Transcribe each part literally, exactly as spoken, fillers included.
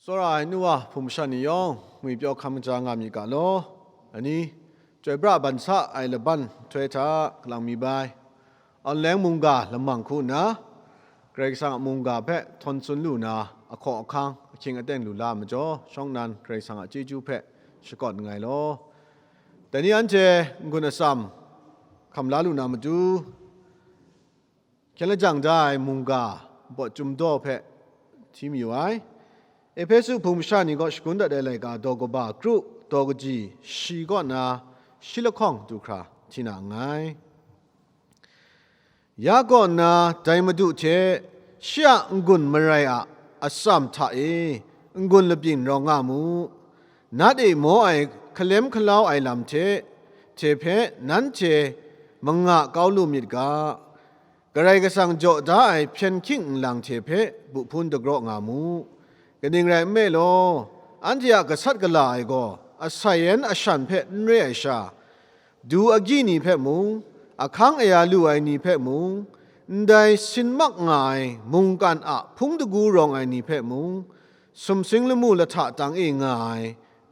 Tsawra ai nu wa hpung masha ni yawng, ngwi pyaw hkam kaja nga myit ga law. Ani, chyoi pra ban sa ai laban nhtoi hta kalang mi bai, Awn Leng mungga lamang hku nna, Karai Kasang a mungga hpe htawn tsun lu na, ahkaw ahkang, ahkying aten lu la ai majaw, shawng nnan Karai Kasang a chyeju hpe shakawn nngai law. Dai ni anhte n-gun atsam hkam la lu na matu, hkyen lajang da ai mungga npawt Chyum Daw hpe hti mayu ai. Ehpesu hpung masha ni kaw shagun dat ai laika daw kaba kru, daw kaji shi kaw na shi lahkawng du hkra hti na nngai. Ya kaw nna dai Madu hte shi a n-gun marai a atsam hta e n-gun labyin rawng nga mu. Nat e maw ai hkalem hkalau ai lam hte, hte hpe nanhte manga kau lu myit ga. Karai Kasang jaw da ai hpyen hkying nlang hte hpe bu hpun dagraw nga mu. Kaning rai nme law, anhte a gasat gala ai gaw asai yan ashan hpe n re ai sha, du agyi ni hpe mung, ahkang aya lu ai ni hpe mung, ndai sin mak nga ai mungkan a hpung dagu rawng ai ni hpe mung, sumsing lamu lahta tang e nga ai,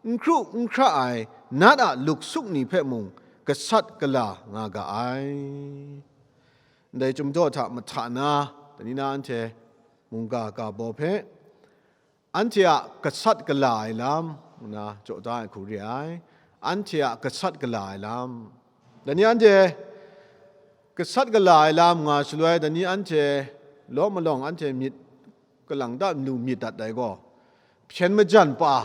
n hkru n hkra ai nat a luksuk ni hpe mung gasat gala nga ga ai. Ndai Chyum Daw hta mahta na, dai ni na anhte mungga ga baw hpe, anhte a gasat gala ai lam, ngu na jaw da ai hku re ai. Anhte a gasat gala ai lam. Dai ni anhte gasat gala ai lam nga shaloi, dai ni anhte law malawng anhte myit kalang ta lu myit dat ai gaw, hpyen majan pa,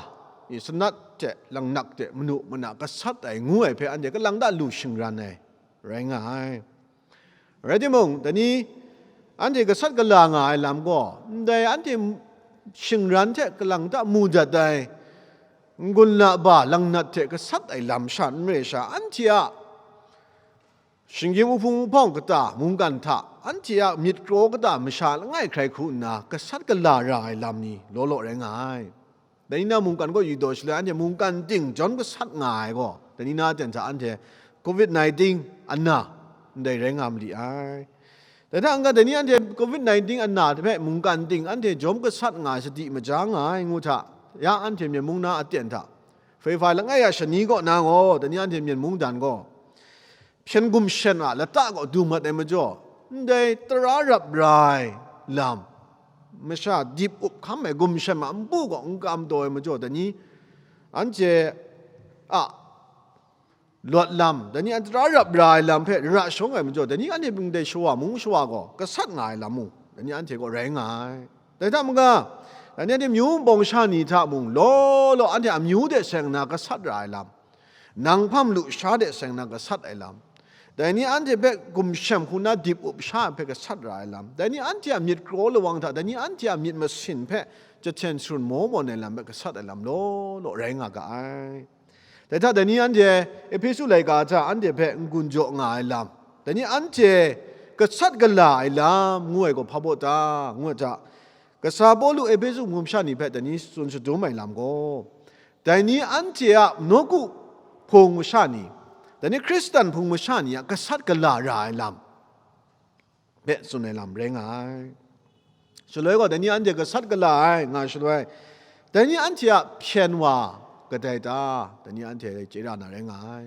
i sanat hte langnak hte manu mana gasat ai ngu ai hpe anhte kalang ta lu shingran ai rai nga ai. Rai timung, dai ni anhte gasat gala nga ai lam gaw, ndai anhte shingran hte kalang ta mu dat ai, n-gun la ba langnat hte gasat ai lam sha n re sha, anhte a shinggyim uhpung uhpawng kata mungkan hta, anhte a myit kraw kata masha langai hkrai hku nna gasat gala ra ai lam ni law law rai nga ai. Dai ni na mungkan kaw yu daw shaloi, anhte mungkan ting jawm gasat nga ai gaw, dai ni na aten hta anhte covid nineteen ana ndai rai nga mali ai. Dai hta n-ga, dai ni anhte covid nineteen ana hpe mungkan ting anhte jawm gasat nga ai, sadi maja nga ai ngu hta, ya anhte Myen mung na aten hta, Hpaifa langai a shani kaw na gaw, dai ni anhte Myen mungdan gaw, hpyen gumshen a lata kaw du mat ai majaw, ndai tara rap ra ai lam, masha dip up hkam ai gumshen a npu gaw n kam taw ai majaw, dai ni anhte a lawt lam, dai ni anhte tara rap ra ai lam hpe ra shawng ai majaw, dai ni anhte ndai shawa mung shawa gaw gasat nga ai lam mung, dai ni anhte kaw rai nga ai. Dai hta mung ga, dai ni anhte myu bawng sha ni hta mung, law law anhte amyu de seng na gasat ra ai lam, nang hpam lusha de seng na gasat ai lam, dai ni anhte hpe gumshem hku na dip up sha ai hpe gasat ra ai lam, dai ni anhte a myit kraw lawang hta, dai ni anhte a myit masin hpe jahten sharun maw mawn ai lam hpe gasat ai lam law law rai nga ga ai. Dai hta dai ni anhte Ehpesu laika hta anhte hpe n-gun jaw nga ai lam, dai ni anhte gasat gala ai lam ngu ai gaw hpa baw ta? Ngu ai hta, kasa Pawlu Ehpesu mung masha ni hpe dai ni tsun shadum ai lam gaw, dai ni anhte a nawku hpung masha ni, dai ni Hkristan hpung masha ni a gasat gala ra ai lam hpe tsun ai lam rai nga ai. Shaloi gaw, dai ni anhte gasat gala ai nga shaloi, dai ni anhte a hpyen wa kadai ta? Dai ni anhte chye ra na rai nga ai.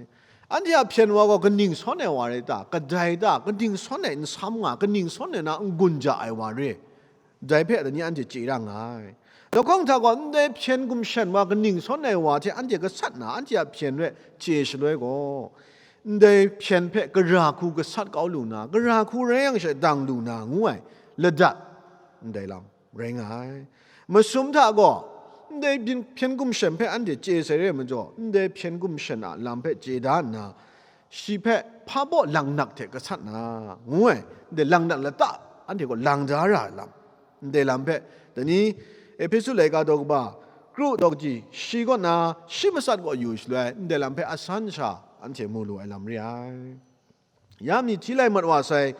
Anhte a hpyen wa gaw kaning sawn ai wa rai ta? Kadai ta? Kaning sawn ai nsam nga, kaning sawn ai na n-gun ja ai wa re? Dai hpe dai ni anhte chye ra nga ai. Lahkawng hta gaw, ndai hpyen gumshen wa kaning sawn ai wa hte anhte gasat na, anhte a hpyen re chye shaloi gaw, ndai hpyen hpe gara hku gasat kau lu na, gara hku rai yang she dang lu na ngu ai ladat, ndai lam rai nga ai. Masum hta gaw, ndai byin-, hpyen gumshen hpe anhte chye sai re ai majaw, ndai hpyen gumshen a lam hpe chye da nna, shi hpe hpa baw langnak hte gasat na, ngu ai, ndai langnak lata anhte gaw lang da ra ai lam, ndai lam hpe, dai ni Ehpesu laika daw kaba, kru daw kaji shi kaw na shi matsat gaw yu shaloi, ndai lam hpe asan sha anhte mu lu ai lam re ai. Ya mi hti lai mat wa sai,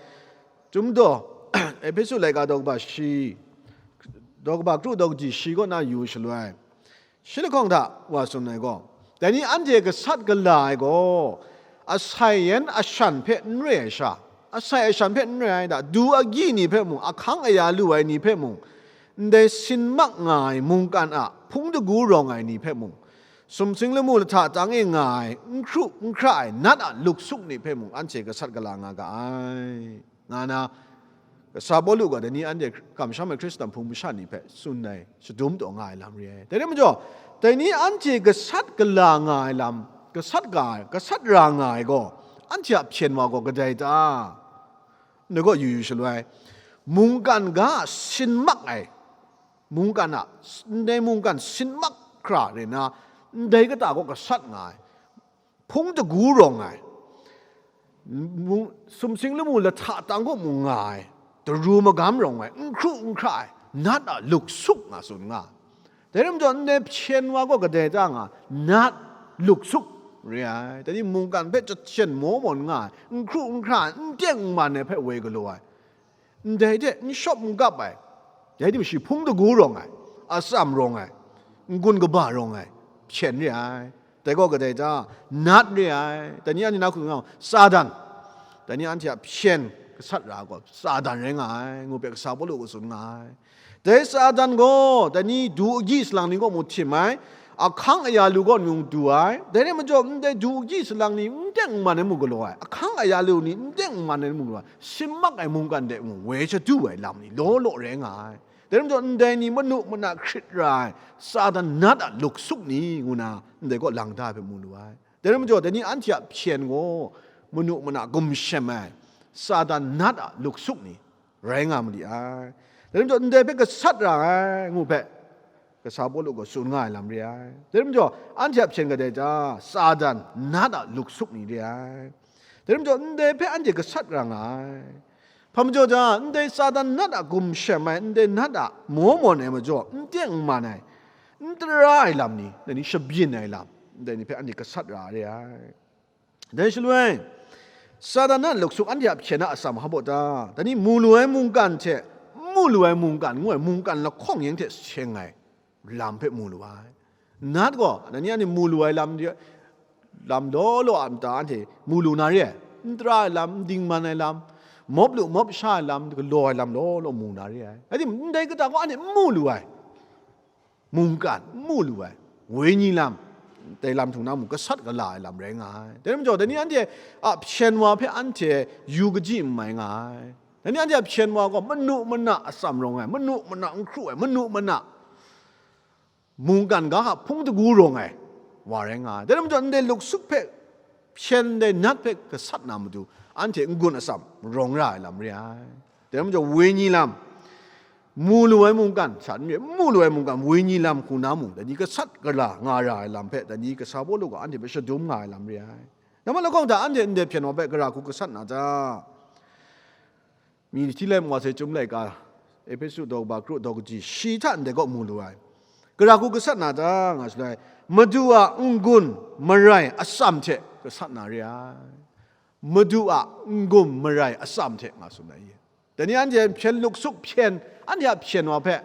Chyum Daw, Ehpesu laika daw kaba shi, daw kaba kru daw kaji shi kaw na yu shaloi, shi lahkawng hta wa tsun ai gaw, dai ni anhte gasat gala ai gaw, asai yan ashan hpe n re ai sha, asai ashan hpe n re ai da, du agyi ni hpe mung, ahkang aya lu ai ni hpe mung, ndai sin mak nga ai mungkan a hpung dagu rawng ai ni hpe mung, sumsing lamu lahta tang e nga ai, n hkru n hkra ai nat a luksuk ni hpe mung, anhte gasat gala nga ga ai, nga na, kasa Pawlu gaw dai ni anhte kamsham ai Hkristan hpung masha ni hpe tsun ai, shadum taw nga ai lam re ai. Dai rai majaw, dai ni anhte gasat gala nga ai lam, gasat ga ai, gasat ra nga ai gaw, anhte a hpyen wa gaw kadai ta? Ndai gaw yu yu shaloi, mungkan ga a sin mak ai, mungkan a, ndai mungkan sin mak hkra re na, ndai kata gaw gasat nga ai, hpung dagu rawng ai, mung-, sumsing lamu lahta tang kaw mung nga ai, daru magam rawng ai, n hkru n hkra ai, nat a luksuk nga tsun nga. Dai rai majaw, ndai hpyen wa gaw kadai ta nga, nat luksuk re ai. Dai ni mungkan hpe jahten maw mawn nga ai, n hkru n hkra ai, n teng n man ai hpe woi galaw ai. Ndai hte n shawp n gap ai, dai timung shi hpung dagu rawng ai, atsam rawng ai, n-gun kaba rawng ai, hpyen re ai. Dai gaw kadai ta? Nat re ai. Dai ni anhte na hku nga, Satan. Dai ni anhte a hpyen gasat ra gaw Satan rai nga ai, ngu hpe kasa Pawlu gaw tsun nga ai. Dai Satan gaw, dai ni du agyi salang ni kaw mung htim ai, ahkang aya lu kaw mung du ai, dai rai majaw, ndai du agyi salang ni n teng n man ai mung galaw ai, ahkang aya lu ni n teng n man ai mung galaw ai, sin mak ai mungkan de mung woi shadu ai lam ni law law rai nga ai. Dai rai majaw, ndai ni manu mana hkrit ra ai, Satan nat a luksuk ni ngu na, ndai kaw lang da ai hpe mu lu ai. Dai rai majaw, dai ni anhte a hpyen gaw, manu mana gumshem ai, Satan nat a luksuk ni rai nga ma li ai. Dai rai majaw, ndai hpe gasat ra ai, ngu hpe, kasa Pawlu gaw tsun nga ai lam re ai. Dai rai majaw, anhte a hpyen kadai ta? Satan nat a luksuk ni re ai. Dai rai majaw, ndai hpe anhte gasat ra nga ai. Hpa majaw ta? Ndai Satan nat a gumshem ai, ndai nat a maw mawn ai majaw, n teng n man ai, n tara ai lam ni, dai ni shabyin ai lam, ndai ni hpe anhte gasat ra re ai. Dai shaloi, Satan a luksuk anhte a hpyen a atsam hpa baw ta? Dai ni mu lu ai mungkan hte, n mu lu ai mungkan ngu ai mungkan lahkawng yen hte seng ai lam hpe mu lu ai. Nat gaw, dai ni anhte mu lu ai lam, lam law law a nta anhte mu lu na re ai. N tara ai lam, n dingman ai lam, mawp lu mawp sha ai lam, galaw ai lam law law mu na re ai. Rai timung, ndai kata gaw anhte n mu lu ai. Mungkan n mu lu ai, wenyi lam, dai lam htung na mung gasat gala ai lam rai nga ai. Dai rai majaw, dai ni anhte a hpyen wa hpe anhte yu kaji n mai nga ai. Dai ni anhte a hpyen wa gaw manu mana atsam rawng ai, manu mana n hkru ai, manu mana mungkan ga hka hpung dagu rawng ai wa rai nga ai. Dai rai majaw, ndai luksuk hpe hpyen, ndai nat hpe gasat na matu, anhte n-gun atsam rawng ra ai lam re ai. Dai rai majaw, wenyi lam, mu lu ai mungkan, sha n re, n mu lu ai mungkan, wenyi lam hku na mung, dai ni gasat gala nga ra ai lam hpe, dai ni kasa Pawlu gaw anhte hpe shadum nga ai lam re ai. Nambat lahkawng hta anhte ndai hpyen wa hpe gara hku gasat na ta? Mi hti lai ma wa sai, Chyum laika, Ehpesu daw kaba kru daw kaji shi hta ndai kaw mu lu ai. Gara hku gasat na ta, nga shaloi, Madu a n-gun marai atsam hte gasat na re ai. Madu a n-gun marai atsam hte, nga tsun ai. Dai ni anhte hpyen luksuk hpyen, anhte a hpyen wa hpe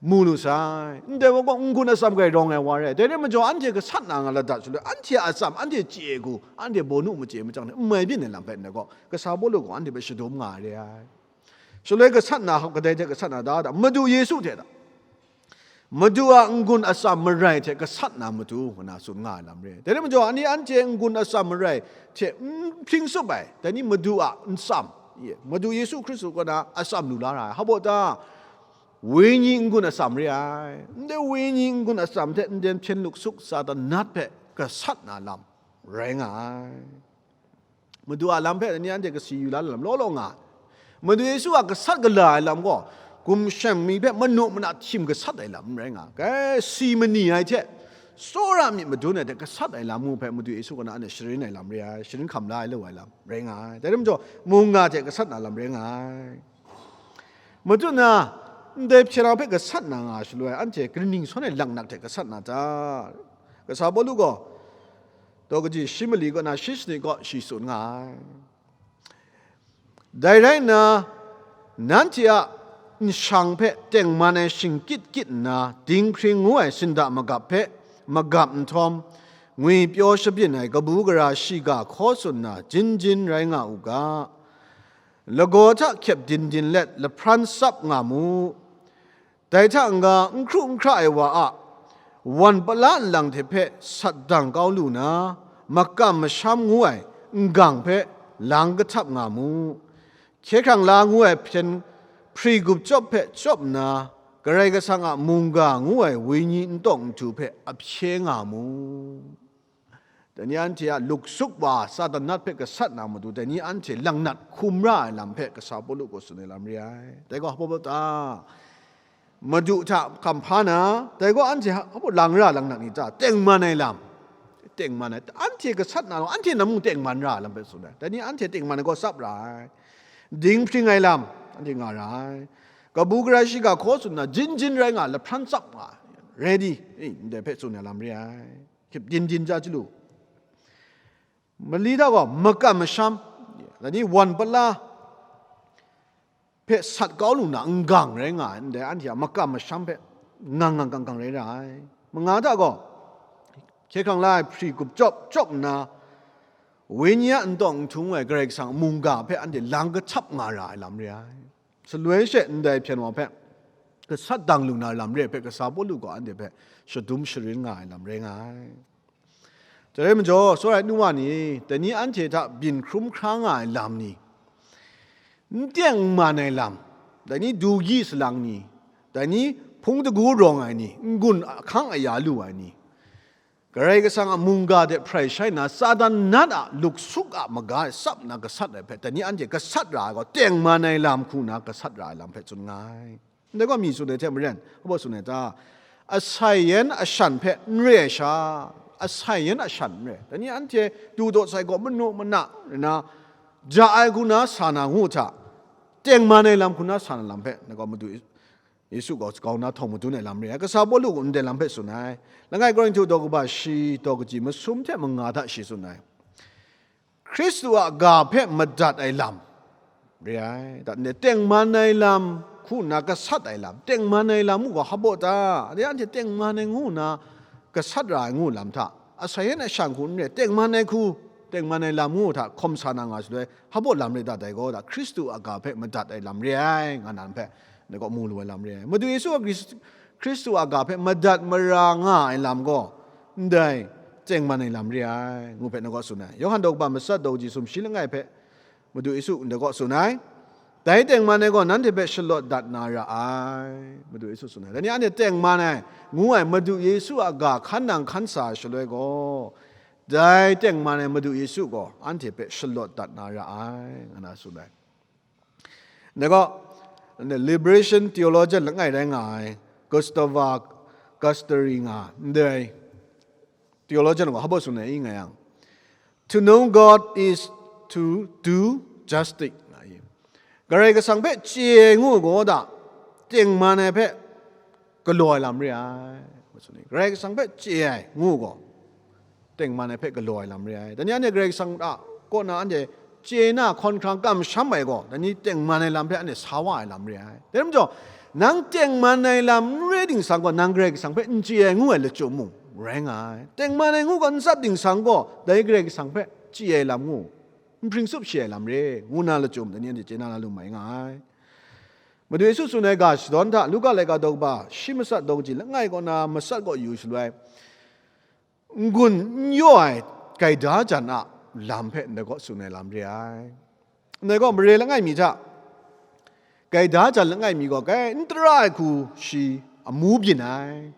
mu lu sai. Ndai wa gaw n-gun atsam grai rawng ai wa re ai. Dai rai majaw, anhte gasat na nga ladat shaloi, anhte a atsam, anhte chye ai hku, anhte bawnu machye machyang hte n mai byin ai lam hpe ndai gaw, kasa Pawlu gaw anhte hpe shadum nga ai re ai. Shaloi gasat na hkap kadai hte gasat na ta da? Madu Yesu hte da. Madu a n-gun atsam marai hte gasat na matu, ngu na tsun nga ai lam re ai. Dai rai majaw, ani anhte n-gun atsam marai hte n hpring tsup ai, dai ni Madu a n-, atsam, Madu Yesu Hkristu kaw na atsam lu la ra ai. Hpa baw ta? Wenyi n-gun atsam re ai. Ndai wenyi n-gun atsam hte ndai hpyen luksuk Satan nat hpe gasat na lam rai nga ai. Madu a lam hpe ni anhte kasi yu la lam law law nga ai. Madu Yesu a gasat gala ai lam gaw, gumshem mi hpe manu mana htim gasat ai lam n rai nga ai. Si mani ai hte, tsawra myit madun ai hte gasat ai lam ngu hpe Madu Yesu kaw na anhte sharin ai lam re ai, sharin hkam la ai lu ai lam rai nga ai. Dai rai majaw, mung nga hte gasat na lam rai nga ai. Madu na, ndai hpyen a hpe gasat na nga shaloi, anhte kaning sawn ai laknak hte gasat na ta? Kasa Pawlu gaw, daw kaji shi mali kaw na shi sanit kaw shi tsun nga ai. Dai rai nna, nanhte a nshang hpe tengman ai shingkyit kyit nna, dinghpring ngu ai sinda magap hpe magap nhtawm, ngwipyaw shabyin ai kabu gara shiga hkaw tsun na jin jin rai nga u ga. Lagaw hta hkyep din din let lahpran tsap nga mu. Dai hta n-ga, n hkru n hkra ai wa a wan pala nlang hte hpe sat dang kau lu na, makam masham ngu ai n-gang hpe lang kahtap nga mu. Hkye hkrang la ngu ai hpyen hpri gup chyawp hpe chyawp nna, Karai Kasang a mungga ngu ai wenyi n tawng n htu hpe ahpye nga mu. Dai ni anhte a luksuk wa Satan nat hpe gasat na matu, dai ni anhte langnat hkum ra ai lam hpe kasa Pawlu gaw tsun ai lam re ai. Dai gaw hpa ta? Madu hta hkam hpa na, dai gaw anhte hpa lang ra langnat ni ta? Tengman ai lam. Tengman ai, anhte gasat na, anhte na mung tengman ra ai lam hpe tsun ai. Dai ni anhte tengman ai gaw tsap ra ai. Dinghpring ai lam, anhte nga ra ai. Kabu gara shiga hkaw tsun na, jin jin rai nga, lahpran tsap nga, ready, eh, ndai hpe tsun ai lam re ai. Hkyip din din ja chyalu. Mali hta gaw makam masham, dai ni wan pala hpe sat kau lu na n-gang rai nga ai, ndai anhte a makam masham hpe ngang ngang kang kang rai ra ai. Manga hta gaw, hkye hkrang la ai hpri gup chyawp chyawp nna, wenyi a n tawng n htu ngu ai Karai Kasang a mungga hpe anhte lang kahtap nga ra ai lam re ai. Shaloi she ndai hpyen wa hpe gasat dang lu na lam re ai hpe kasa Pawlu gaw anhte hpe shadum sharin nga ai lam rai nga ai. Dai rai majaw, tsawra ai nu wa ni, dai ni anhte hta byin hkrum hkra nga ai lam ni, n teng n man ai lam, dai ni du gyi salang ni, dai ni hpung dagu rawng ai ni, n-gun ahkang aya lu ai ni, Karai Kasang a mungga de hprai shai nna, Satan nat a luksuk a maga e tsap nna gasat ai hpe, dai ni anhte gasat ra ai gaw, teng man ai lam hku nna gasat ra ai lam hpe tsun nga ai. Ndai gaw mi tsun ai hte maren, hpa baw tsun ai ta? Asai yan ashan hpe n re ai sha, asai yan ashan n re. Dai ni anhte du daw sai gaw manu mana rai na, ja ai hku na sa na ngu hta, tengman ai lam hku na sa na lam hpe, na gaw Madu Yesu gaw kau na htawng madun ai lam re ai. Kasa Pawlu gaw ndai lam hpe tsun ai. Langai Korinhtu daw kaba shi daw kaji masum hte manga hta shi tsun ai. Hkristu a ga hpe madat ai lam re ai. Dat ndai tengman ai lam hku nna gasat ai lam, tengman ai lam u gaw hpa baw ta? Dai anhte tengman ai ngu nna gasat ra ai ngu lam hta, asai yan ashan hku n re, tengman ai hku, tengman ai lam ngu hta hkawm sa na nga shaloi, hpa baw lam re ta dai gaw, da Hkristu a ga hpe madat ai lam re ai, nga na hpe, dai gaw mu lu ai lam re ai. Madu Yesu a Hkris-, Hkristu a ga hpe madat mara nga ai lam gaw, ndai tengman ai lam re ai, ngu hpe na gaw tsun ai. Yawhan daw kaba matsat daw kaji sumshi langai hpe, Madu Yesu ndai gaw tsun ai. Dai tengman ai gaw nanhte hpe shalawt dat na ra ai, Madu Yesu tsun ai. Dai ni anhte tengman ai, ngu ai Madu Yesu a ga hkan nang hkan sa ai shaloi gaw, dai tengman ai Madu Yesu gaw anhte hpe shalawt dat na ra ai, nga na tsun ai. Dai gaw, liberation theologian langai rai nga ai, Gustav Castelli nga ndai theologian gaw hpa baw tsun ai i nga yang, "To know God is to do justice," nga i. Karai Kasang hpe chye ai ngu gaw da, tengman ai hpe galaw ai lam re ai. Karai Kasang hpe chye ai ngu gaw, tengman ai hpe galaw ai lam re ai. Dai ni anhte Karai Kasang a kaw na anhte chye na hkawn hkrang kamsham ai gaw, dai ni tengman ai lam hpe anhte sa wa ai lam re ai. Dai rai majaw, nang tengman ai lam n re dingsang gaw, nang Karai Kasang hpe n chye ai ngu ai lachyum mung rai nga ai. Tengman ai ngu gaw n tsap dingsang gaw, dai Karai Kasang hpe chye ai lam ngu, n hpring tsup shi ai lam re, ngu na lachyum, dai ni anhte chye na na lu mai nga ai. Madu Yesu tsun ai ga shadawn hta, Luka laika daw kaba shi matsat daw kaji langai kaw na matsat kaw yu shaloi, n-gun n yaw ai gaida jan a lam hpe ndai gaw tsun ai lam re ai. Ndai gaw mare langai mi hta, gaida jan langai mi gaw kai n tara ai hku shi amu byin ai.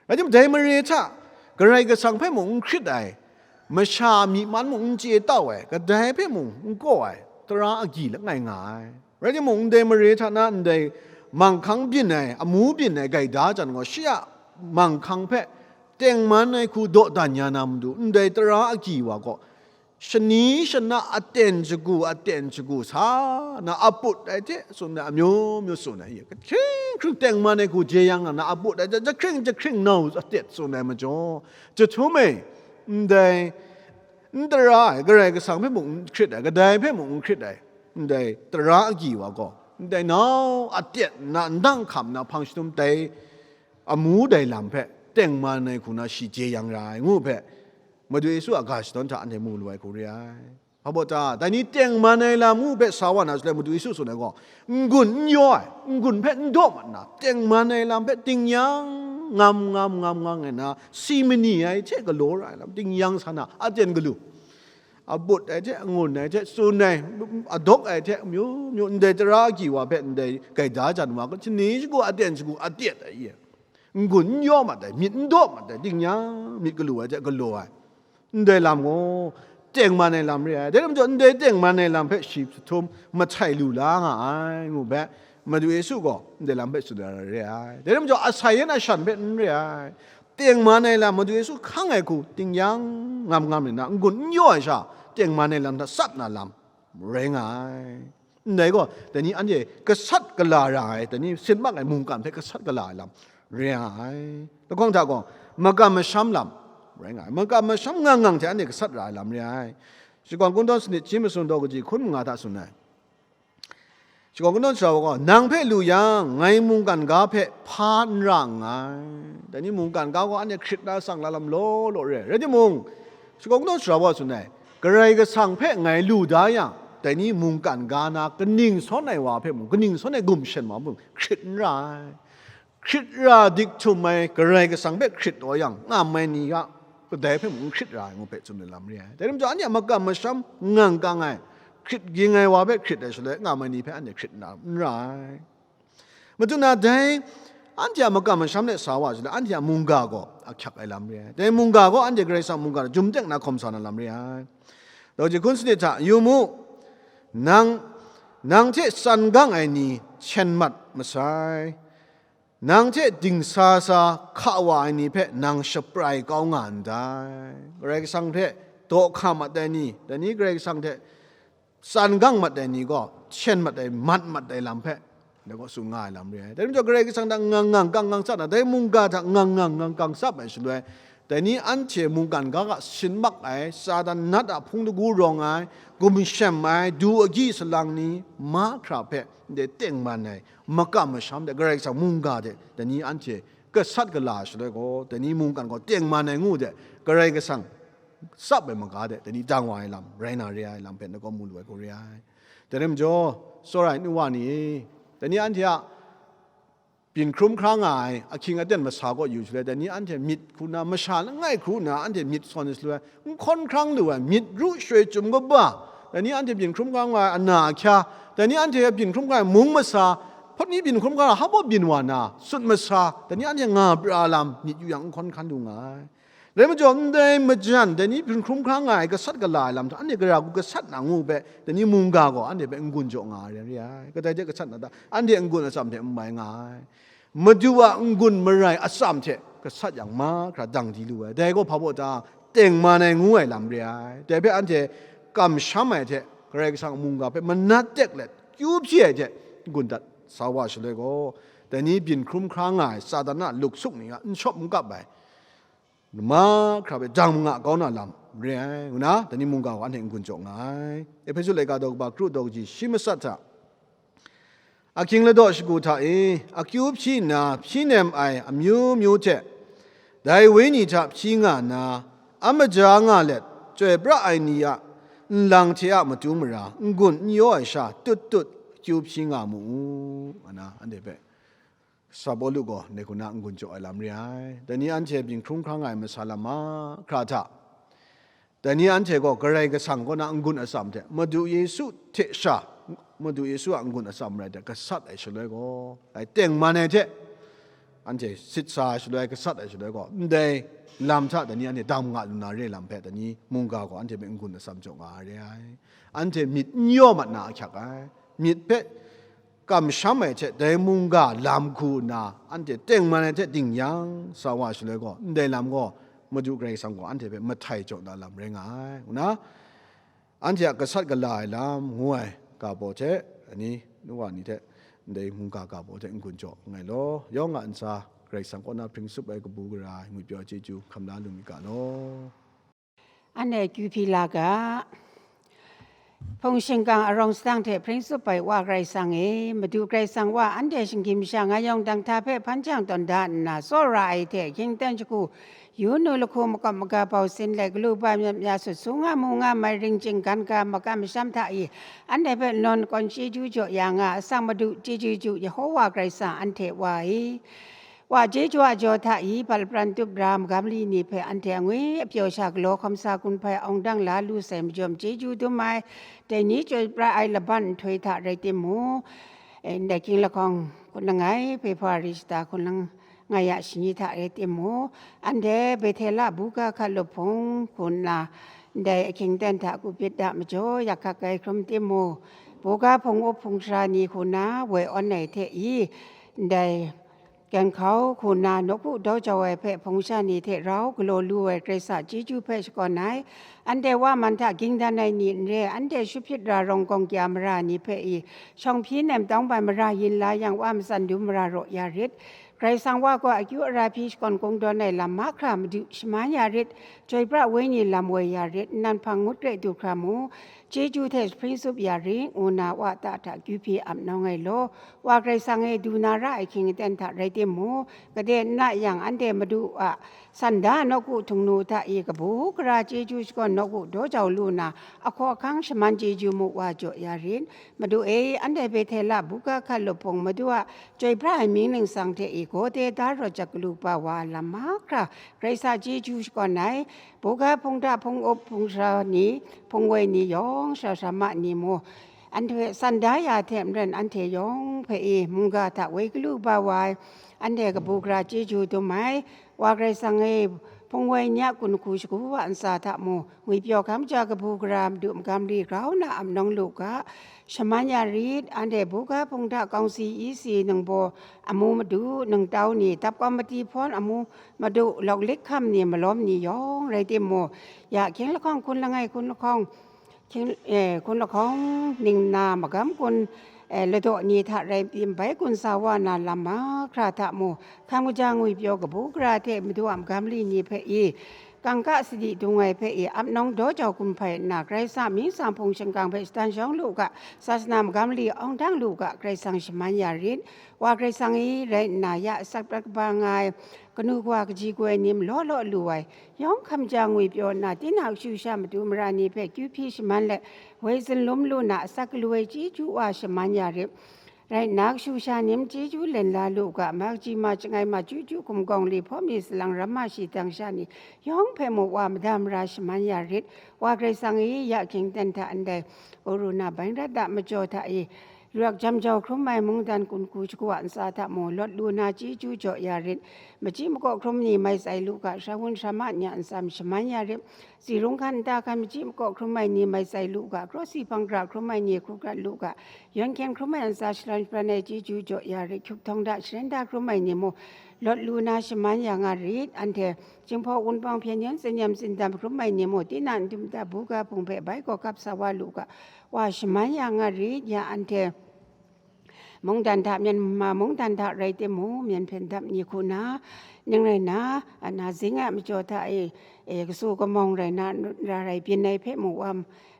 Rai timung, dai mare hta Karai Kasang hpe mung n hkrit ai, masha a myi man mung n chye tau ai, kadai hpe mung n kaw ai, tara agyi langai nga ai. Rai timung, ndai mare hta na ndai manghkang byin ai, amu byin ai gaida jan gaw, shi a manghkang hpe tengman ai hku dawdan ya na matu, ndai tara agyi wa gaw, shani shana aten shagu, aten shagu sa na, aput ai hte tsun ai, amyu myu tsun ai, hkring hkring tengman ai hku jeyang na, aput ai hte jahkring jahkring nau atet tsun ai majaw, jahtum e, ndai n tara ai, Karai Kasang hpe mung n hkrit ai, kadai hpe mung n hkrit ai, ndai tara agyi wa gaw, ndai nau atet na, ndang hkam na hpang jahtum dai amu dai lam hpe tengman ai hku na shi jeyang ra ai ngu hpe, Madu Yesu a ga shadawn hta anhte mu lu ai hku re ai. Hpa baw ta, dai ni tengman ai lam ngu hpe sa wa na shaloi, Madu Yesu tsun ai gaw, n-gun n yaw ai, n-gun hpe n daw mat nna, tengman ai lam hpe ting yang, ngam ngam ngam ngam ngai nna, si mani ai hte galaw ra ai lam, ting yang sa na, aten galu, abut ai hte, angun ai hte, tsun ai, adawk ai hte, amyu myu, ndai tara agyi wa hpe, ndai gaida jan wa, shani shagu, aten shagu, atet ai, n-gun n yaw mat ai, myit n daw mat ai, ting yang myit galu ai hte galaw ai, ndai lam gaw, tengman ai lam re ai. Dai lam majaw, ndai tengman ai lam hpe shi htum mahtai lu la nga ai, ngu hpe, Madu Yesu gaw ndai lam hpe tsun ai re ai. Dai lam majaw, asai yan ashan hpe n re ai. Tengman ai lam, Madu Yesu hkang ai hku, ting yang ngam ngam nna, n-gun n yaw ai sha, tengman ai lam hta tsap na lam rai nga ai. Ndai gaw, dai ni anhte gasat gala ra ai, dai ni sin mak ai mungkan hpe gasat gala ai lam rai nga ai. Lahkawng hta gaw, makam masham lam rai nga ai. Makam masham ngang ngang hte anhte gasat ra ai lam rai ai. Shakawn Kungdawn sanit shi masum daw kaji hkun manga hta tsun ai. Shakawn Kungdawn sara wa gaw, nang hpe lu yang, ngai mungkan ga hpe hpa n ra nngai. Dai ni mungkan ga gaw anhte hkrit na sang la lam law law re ai. Rai timung, Shakawn Kungdawn sara wa tsun ai, Karai Kasang hpe ngai lu da yang, dai ni mungkan ga na kaning sawn ai wa hpe mung, kaning sawn ai gumshen wa mung, hkrit n ra ai. Hkrit ra dik htum ai Karai Kasang hpe hkrit taw yang, ngam ai ni a kadai hpe mung n hkrit ra ai ngu hpe tsun ai lam re ai. Dai lam majaw, anhte a makam masham ngang kang ai, hkrit ging ai wa hpe hkrit ai shaloi, ngam ai ni hpe anhte hkrit n ra, n ra ai. Madu na dai, anhte a makam masham de sa wa shaloi, anhte a mungga gaw ahkyak ai lam re ai. Dai mungga gaw anhte Karai Kasang mungga hta jum tek na hkawm sa na lam re ai. Daw ji hkun sanit hta, yu mu, nang, nang hte tsan gang ai ni hkyen mat masai, nang hte dingsa sa hka wa ai ni hpe nang shaprai kau nga ndai. Karai Kasang hte daw hka mat ai ni, dai ni Karai Kasang hte tsan gang mat ai ni gaw, hkyen mat ai, mat mat ai lam hpe, dai gaw tsun nga ai lam re ai. Dai majaw, Karai Kasang hta ngang ngang kang kang tsap na, dai mungga hta ngang ngang kang kang tsap ai shaloi, dai ni anhte mungkan ga ga sin mak ai, Satan nat a hpung lagu rawng ai, gumshem ai, du agyi salang ni, mahkra hpe ndai tengman ai, makam masham de, Karai Kasang mungga de, dai ni anhte gasat gala ai shaloi gaw, dai ni mungkan gaw tengman ai ngu de, Karai Kasang tsap ai maga de, dai ni dang wa ai lam, rai na re ai lam hpe, na gaw mu lu ai gaw re ai. Dai rai majaw, tsawra ai nu wa ni e, dai ni anhte a byin hkrum hkra nga ai ahkying aten masa kaw yu shaloi, dai ni anhte myit hku na, masha langai hku na, anhte myit sawn shaloi, n hkawn hkrang lu ai, myit ru shuwa chyum kaba, dai ni anhte byin hkrum hkra nga ai ana ahkya, dai ni anhte byin hkrum hkra ai mung masa, hpawt ni byin hkrum hkra, hpa baw byin wa na, sut masa, dai ni anhte nga pra lam, myit yu yang n hkawn hkran lu nga ai. Rai majaw, ndai majan, dai ni byin hkrum hkra nga ai, gasat gala ai lam hta, anhte gara hku gasat na ngu hpe, dai ni mungga gaw anhte hpe n-gun jaw nga ai re ai. Kadai hte gasat na ta? Anhte n-gun atsam hte n mai nga ai. Madu a n-gun marai atsam hte gasat yang, mahkra dang di lu ai. Dai gaw hpa baw ta? Tengman ai ngu ai lam re ai. Dai hpe anhte kamsham ai hte, Karai Kasang a mungga hpe manat tek let, kyu hpyi ai hte n-gun dat sa wa shaloi gaw, dai ni byin hkrum hkra nga ai Satan a luksuk ni a n shawp n kap ai, mahkra hpe dang manga kau na lam re ai, ngu na, dai ni mungga gaw anhte n-gun jaw nga ai. Ehpesu laika daw kaba kru daw kaji shi matsat hta, ahkying ladaw shagu hta e, akyu hpyi nna hpyi nem ai amyu myu hte, dai Wenyi hta hpyi nga nna, a maja nga let, chyoi pra ai ni a nlang hte a matu mara n-gun n yaw ai sha tut tut akyu hpyi nga mu u, ngu na, anhte hpe Sa Pawlu gaw ndai hku na n-gun jaw ai lam re ai. Dai ni anhte byin hkrum hkra nga ai masa lam mahkra hta, dai ni anhte gaw Karai Kasang kaw na n-gun atsam hte, Madu Yesu hte sha, Madu Yesu a n-gun atsam rai hte gasat ai shaloi gaw, dai tengman ai hte anhte sit sa ai shaloi, gasat ai shaloi gaw, ndai lam hta dai ni anhte dang nga lu na re lam hpe, dai ni mungga gaw anhte hpe n-gun atsam jaw nga ai re ai. Anhte myit n yaw mat na ahkyak ai. Myit hpe kamsham ai hte dai mungga lam hku nna, anhte tengman ai hte ding yang sa wa shaloi gaw, ndai lam gaw Madu Karai Kasang gaw anhte hpe mahtai jaw na lam rai nga ai, ngu na, anhte a gasat gala ai lam ngu ai ga baw hte, ani, nu wa ni hte ndai mungga ga baw hte n-gun jaw nngai law, yawng a ntsa Karai Kasang kaw na hpring tsup ai kabu gara ai ngwipyaw chyeju hkam la lu mi ga law. Anhte kyu hpyi la ga. Hpung shingkang arawng sadang hte hpring tsup ai Wa Karai Kasang e, Madu Karai Kasang Wa, anhte shinggyim sha nga yawng dang hta hpe hpan jang tawn da nna, tsawra ai hte hkying ten shagu yu nu lahku makawp maga bau sin let, galu ba myat mya sut su nga mu nga mai ring chying gan ga makam masham hta i, anhte hpe nawn kawn chyeju jaw ya nga, asak Madu chyeju ju Yehowa Karai Kasang anhte Wa e. Wa chyeju a jaw hta i, bat lapran tup ra magam li ni hpe anhte angwi apyaw sha galaw hkawm sa gun hpai awng dang la lu sai majawm chyeju dum ai, dai ni chyoi pra ai laban nhtoi hta rai timung, eh, ndai hkying lahkawng hkun langai, February shata hkun langai a shani hta rai timung, anhte Bethela buga hkat lup hpung hku nna, ndai ahkying ten hta kupit da majaw yak hkak ai hkrum timung, buga hpung up hpung sara ni hku na woi awn ai hte i, ndai Gyan hkau hku nna nawku daw jau ai hpe hpung sha ni hte rau galaw lu ai Krai Kasang chyeju hpe shakawn ai. Anhte wa man hta ging dan ai ni n re, anhte shut hpyit ra rawng gawng kya mara ni hpe i, shawng hpyi nem tawng bai mara yin la yang, wa matsan dum mara raw ya rit. Karai Kasang wa gaw akyu ara hpyi shakawn kungdawn ai lam mahkra Madu shaman ya rit. Chyoi pra wenyi lam woi ya rit. Nnan hpang ngut kre du hkra mu. Chyeju hte hpring tsup ya rit, ngu na wa ta hta kyu hpyi ap nawng ai law, Wa Karai Kasang e, du na ra ai hkying aten hta rai timung, gade n na yang, anhte Madu a sanda nawku htung nu hta i kabu gara chyeju shakawn nawku daw jau lu na, ahkaw ahkang shaman chyeju mu wa jaw ya rit. Madu e, anhte Bethela buga hkat lup hpung, Madu a chyoi pra ai mying ningsang hte i, gawde da rawt jak galu kaba wa lam mahkra, Karai Kasang chyeju shakawn ai, buga hpung hta hpung up hpung sara ni, hpung woi ni yawng, sara sara ma ni mu, anhte san da ya hte maren anhte yawng hpe i, mungga hta woi galu ba wa ai, anhte kabu gara chyeju dum ai, Wa Karai Kasang e, hpung woi ni a kun hku shagu wa ntsa hta mu, ngwipyaw hkam ja kabu gara Madu magam li grau na ap nawng lu ga, shaman ya rit, anhte buga hpung hta kawng si, E C, ningbaw amu Madu, ningtau ni, dap kawm mati hpawn amu Madu, lawk lik hkam ni, malawm ni yawng rai timung, ya hkying lahkawng hkun langai hkun lahkawng, hkying, eh, hkun lahkawng ning na magam gun, eh, ladaw ni hta rai tim bai gun sa wa na lam mahkra hta mu, hkam kaja ngwipyaw kabu gara hte Madu a magam li ni hpe i, kangka sadi dung ai hpe i, ap nawng daw jau gun hpai nna, Karai Kasang mying tsang hpung shingkang hpe shatan shawng lu ga, sasana magam li awng dang lu ga, Karai Kasang shaman ya rit. Wa Karai Kasang e, rai nna, ya asak prat kaba nga ai, kanu kawa kaji kaw ai ni malaw law lu ai, yawng hkam ja ngwipyaw nna, tinang kashu sha matu mara ni hpe kyu hpyi shaman let, woi zunlum lu na, asak galu ai chyeju wa shaman ya rit. Rai nna, kashu sha ni chyeju len la lu ga, ma kaji ma chyangai ma chyu chyu hkum gawng li hpawm li salang ramma shi dang sha ni yawng hpe mu wa mada mara shaman ya rit. Wa Karai Kasang e, ya hkying ten hta ndai, Oruna bai rat da majaw hta e, Rak jam jau hkrum ai mungdan kun hku shagu a ntsa hta mung lawt lu na chyeju jaw ya rit. Machyi makaw hkrum ni mai tsai lu ga, sara wun sara ma ni a ntsa shaman ya rit. Tsi rung hkan nta hkan machyi makaw hkrum ai ni mai tsai lu ga, krawsi hpang gara hkrum ai ni hkru krat lu ga, yawn hkyen hkrum ai ntsa shalan shalan ai chyeju jaw ya rit. Hkyup htawng da sharen da hkrum ai ni mung lawt lu na shaman ya nga rit. Anhte Jinghpaw wunpawng hpyen yen tsin yam tsin dam hkrum ai ni mung, tinang n dum da buga hpung hpe bai gaw kap sa wa lu ga, wa shaman ya nga rit. Ya anhte mungdan hta, Myanma mungdan hta rai timung, myen hpyen dap ni hku na, ning rai na, a na zing ai majaw hta e, e, kasu kamawng rai na, ra rai byin ai hpe mung wa,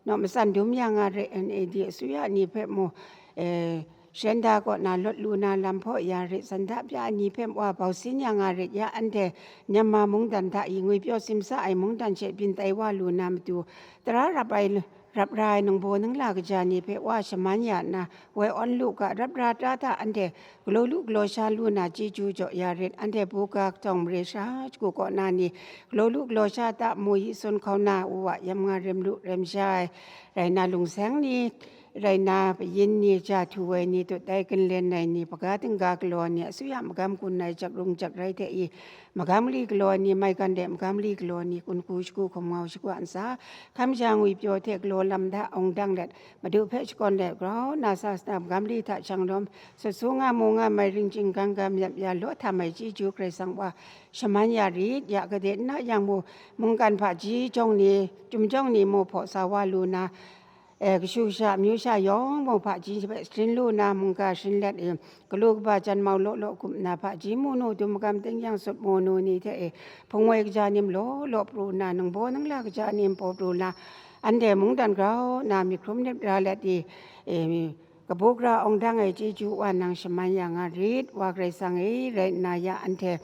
naw matsan dum ya nga re, N A D asuya ni hpe mung, e, sharen da kaw na lawt lu na lam hpaw ya rit, sanda pya ni hpe wa bau sin ya nga rit. Ya anhte Myanma mungdan hta i ngwipyaw simsa ai mungdan she byin tai wa lu na matu, tara rap ai, rap ra ai ningbaw ningla kaja ni hpe wa shaman ya nna, woi awn lu ga, rap ra ta hta anhte galaw lu galaw sha lu na chyeju jaw ya rit. Anhte buga, katawng mare sha shagu kaw na ni galaw lu galaw sha ta mu, yi sun hkau na, u wa yam nga rem lu rem sha ai, rai na lungseng ni, rai na payin ni, ja htu ai ni, tut ai ginlen ai ni, hpaga dingga galaw ai ni, asuya magam kun ai jak rung jak rai hte i, magam li galaw ai ni, maigan de magam li galaw ai ni, kun hku shagu hkum ngau shagu a ntsa, hkam ja ngwipyaw hte galaw lam da awng dang let, Madu hpe shakawn let, grau na sa sata magam li hta shang lawm, sut su nga mu nga mai ring chying gan ga myat ya law htam ai chyeju Karai Kasang wa shaman ya rit. Ya gade n na yang mu, mungkan hpaji jawng ni, chyum jawng ni mu hpaw sa wa lu na, e, kashu sha, amyu sha yawng mung hpaji hpe sharin lu na, mungga sharin let e, galu kaba jan mau law law gup nna, hpaji mu nu, dum magam tingnyang sut mu nu ni hte e, hpung woi kaja ni law law pru nna, ningbaw ningla kaja ni paw pru nna, Anhte mungdan grau nna myit hkrum myit ra let i, e, kabu gara awng dang ai chyeju Wa nang shaman ya nga rit, Wa Karai Kasang e, rai nna ya anhte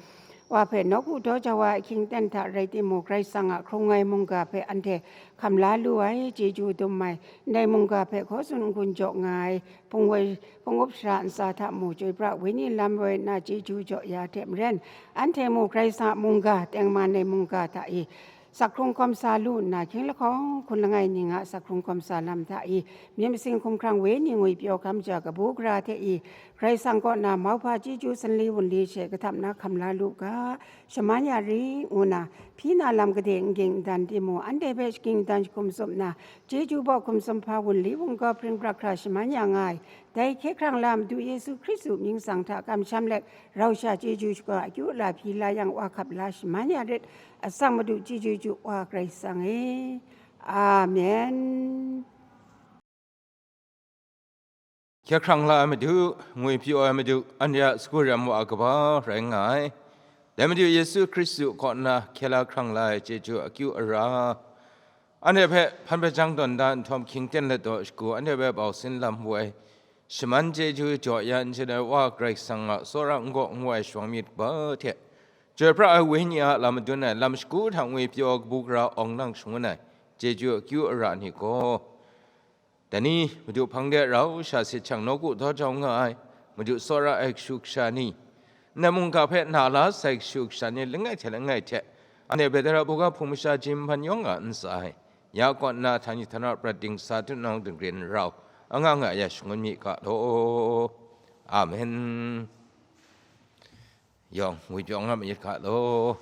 Wa hpe nawku daw jau ai ahkying aten hta rai timung, Karai Kasang a hkrung ai mungga hpe anhte hkam la lu ai chyeju dum ai, ndai mungga hpe hkaw tsun n-gun jaw nga ai, hpung woi hpung up shara ntsa hta mu, chyoi pra wenyi lam woi nna chyeju jaw ya hte maren, anhte mu Karai Kasang a mungga, tengman ai mungga hta i, sak hkrung hkawm sa lu nna, hkying lahkawng hkun langai ning a sak hkrung hkawm sa lam hta i, myit masin hkumhkrang wenyi ngwipyaw hkam ja kabu gara hte i, Karai Kasang kaw na mauhpa chyeju sanli wunli she kahtap na hkam la lu ga, shaman ya ri, ngu na, hpyi na lam gade n ging n dan timung, anhte hpe shagying dan jahkum tsup nna, chyeju baw hkum sumhpa wunli wunggau hpring brak hkra shaman ya nga ai, dai hkye hkrang la Madu Yesu Hkristu mying tsang hta kamsham let, rau sha chyeju shaga akyu la hpyi la yang, Wa hkap la shaman ya rit, atsang Madu chyeju chyu Wa Karai Kasang e. Amen. Hkye hkrang la ai Madu, ngwipyaw ai Madu, anhte a sagu rem wa kaba rai nga ai. Dai Madu Yesu Hkristu kaw nna hkye la hkrang la ai chyeju akyu ara, anhte hpe hpan hpajang tawn da nhtawm, hkying ten let daw shagu, anhte hpe bau sin lam wu ai, shaman chyeju jaw ya n chyen ai Wa Karai Kasang a tsawra n gaw n wu ai shawng myit kaba hte, chyoi pra ai Wenyi a lam madun ai, lam shagu hta ngwipyaw kabu gara awng nang shangun ai chyeju akyu ara ni gaw, dai ni Madu hpang de rau sha sit jang nawku daw jau nga ai, Madu tsawra ai kashu kasha ni, ndai mungga hpe na la sai kashu kasha ni langai hte langai hte, anhte Petara buga hpung masha ji nhpan yawng a ntsa e, ya kaw nna htani htana prat dingsa dun nang dingrin rau, anga nga ya shangun mi ga law. Amen. Yawng ngwipyaw nga mayit ga law.